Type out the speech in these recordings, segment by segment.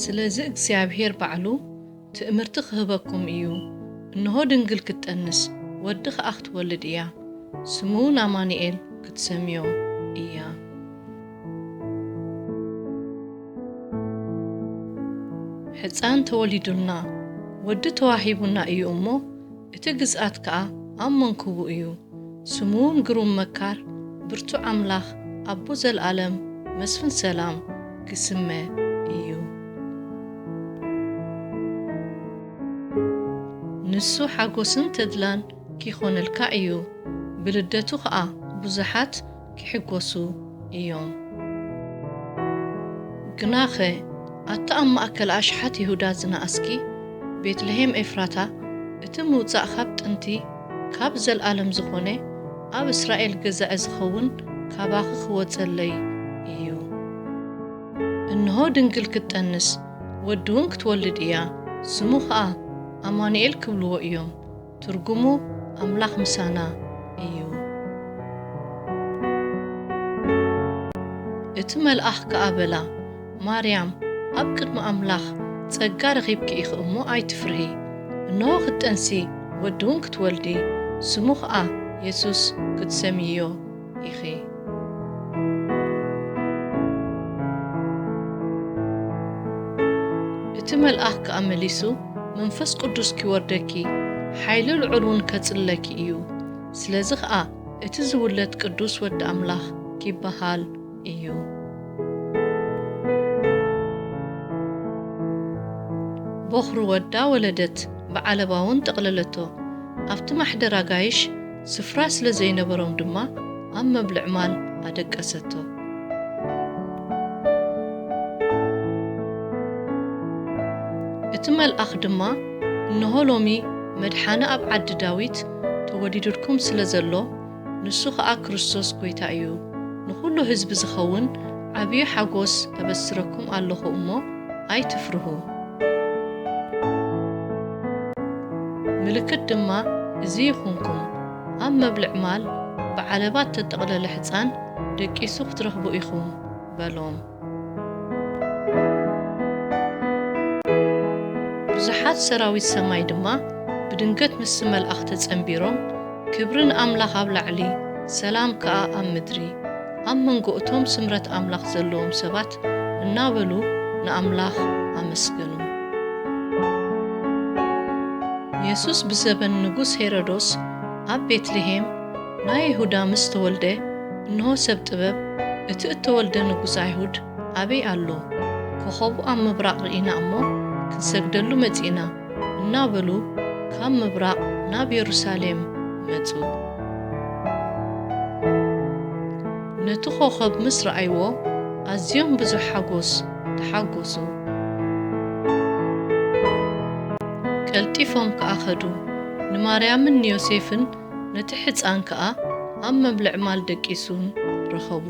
ስለዚ እግዚኣብሄር ባዕሉ ትእምርቲ ክህበኩም እዩ። እንሆ ድንግል ክትጠንስ፣ ወዲ ኸኣ ክትወልድ እያ። ስሙ እውን ኣማኑኤል ክትሰምዮ እያ። ሕፃን ተወሊዱልና፣ ወዲ ተዋሂቡና እዩ እሞ፣ እቲ ግዝኣት ከኣ ኣብ መንኩቡ እዩ። ስሙ እውን ግሩም መካር፣ ብርቱዕ ኣምላኽ፣ ኣቦ ዘለኣለም፣ መስፍን ሰላም ክስመ እዩ። ንሱ ሓጎስን ተድላን ኪኾነልካ እዩ። ብልደቱ ኸኣ ብዙሓት ኪሕጎሱ እዮም። ግናኸ ኣታ ኣብ ማእከል ኣሽሓት ይሁዳ ዝነኣስኪ ቤትልሄም ኤፍራታ፣ እቲ ምውጻእ ካብ ጥንቲ ካብ ዘለኣለም ዝኾነ፣ ኣብ እስራኤል ገዛኢ ዝኸውን ካባኺ ክወጸለይ እዩ። እንሆ ድንግል ክትጠንስ፣ ወዲ እውን ክትወልድ እያ፣ ስሙ ኸኣ ኣማኑኤል ክብልዎ እዮም። ትርጉሙ ኣምላኽ ምሳና እዩ። እቲ መልኣኽ ከኣ በላ፣ ማርያም፣ ኣብ ቅድሚ ኣምላኽ ጸጋ ረኺብኪ ኢኺ እሞ ኣይትፍርሂ። እንሆ ክትጠንሲ፣ ወዲ እውን ክትወልዲ፣ ስሙ ኸኣ የሱስ ክትሰምይዮ ኢኺ። እቲ መልኣኽ ከኣ መሊሱ፣ መንፈስ ቅዱስ ኪወርደኪ፣ ሓይሊ ልዑል እውን ከጽልለኪ እዩ። ስለዚ ኸኣ እቲ ዝውለድ ቅዱስ ወዲ ኣምላኽ ኪበሃል እዩ። ቦኽሪ ወዳ ወለደት፣ ብዓለባ እውን ጠቕለለቶ። ኣብቲ ማሕደር ኣጋይሽ ስፍራ ስለ ዘይነበሮም ድማ ኣብ መብልዕ ማል ኣደቀሰቶ። እቲ መልኣኽ ድማ፣ እንሆ ሎሚ መድሓኒ ኣብ ዓዲ ዳዊት ተወሊዱልኩም ስለ ዘሎ፣ ንሱ ኸኣ ክርስቶስ ጐይታ እዩ። ንኹሉ ህዝቢ ዝኸውን ዓብዪ ሓጎስ እበስረኩም ኣለኹ እሞ ኣይትፍርሁ። ምልክት ድማ እዚ ይኹንኩም፣ ኣብ መብልዕ ማል ብዓለባ እተጠቕለለ ሕፃን ደቂሱ ክትረኽቡ ኢኹም በሎም። ብዙሓት ሰራዊት ሰማይ ድማ ብድንገት ምስቲ መልኣኽ ተጸንቢሮም፣ ክብሪ ንኣምላኽ ኣብ ላዕሊ፣ ሰላም ከኣ ኣብ ምድሪ፣ ኣብ መንጎ እቶም ስምረት ኣምላኽ ዘለዎም ሰባት እናበሉ ንኣምላኽ ኣመስገኑ። የሱስ ብዘበን ንጉስ ሄሮዶስ ኣብ ቤትልሄም ናይ ይሁዳ ምስ ተወልደ፣ እንሆ ሰብ ጥበብ፣ እቲ እተወልደ ንጉስ ኣይሁድ ኣበይ ኣሎ? ኮኸቡ ኣብ ምብራቕ ርኢና እሞ ክንሰግደሉ መጺእና እናበሉ ካብ ምብራቕ ናብ የሩሳሌም መጹ። ነቲ ኮኸብ ምስ ረኣይዎ ኣዝዮም ብዙሕ ሓጎስ ተሓጎሱ። ቀልጢፎም ከኣ ከዱ፣ ንማርያምን ንዮሴፍን ነቲ ሕጻን ከኣ ኣብ መብልዕ ማል ደቂሱን ረኸቡ።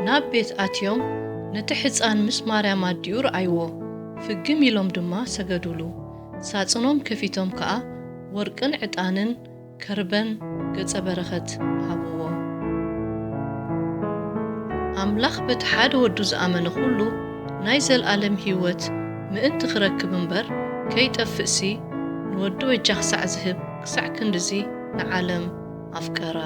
ናብ ቤት ኣትዮም ነቲ ሕጻን ምስ ማርያም ኣዲኡ ረኣይዎ፣ ፍግም ኢሎም ድማ ሰገዱሉ። ሳጽኖም ከፊቶም ከኣ ወርቅን ዕጣንን ከርበን ገጸ በረኸት ሃብዎ። ኣምላኽ በቲ ሓደ ወዱ ዝኣመነ ኩሉ ናይ ዘልኣለም ህይወት ምእንቲ ክረክብ እምበር ከይጠፍእሲ፣ ንወዱ በጃ ክሳዕ ዝህብ ክሳዕ ክንድዚ ንዓለም ኣፍቀራ።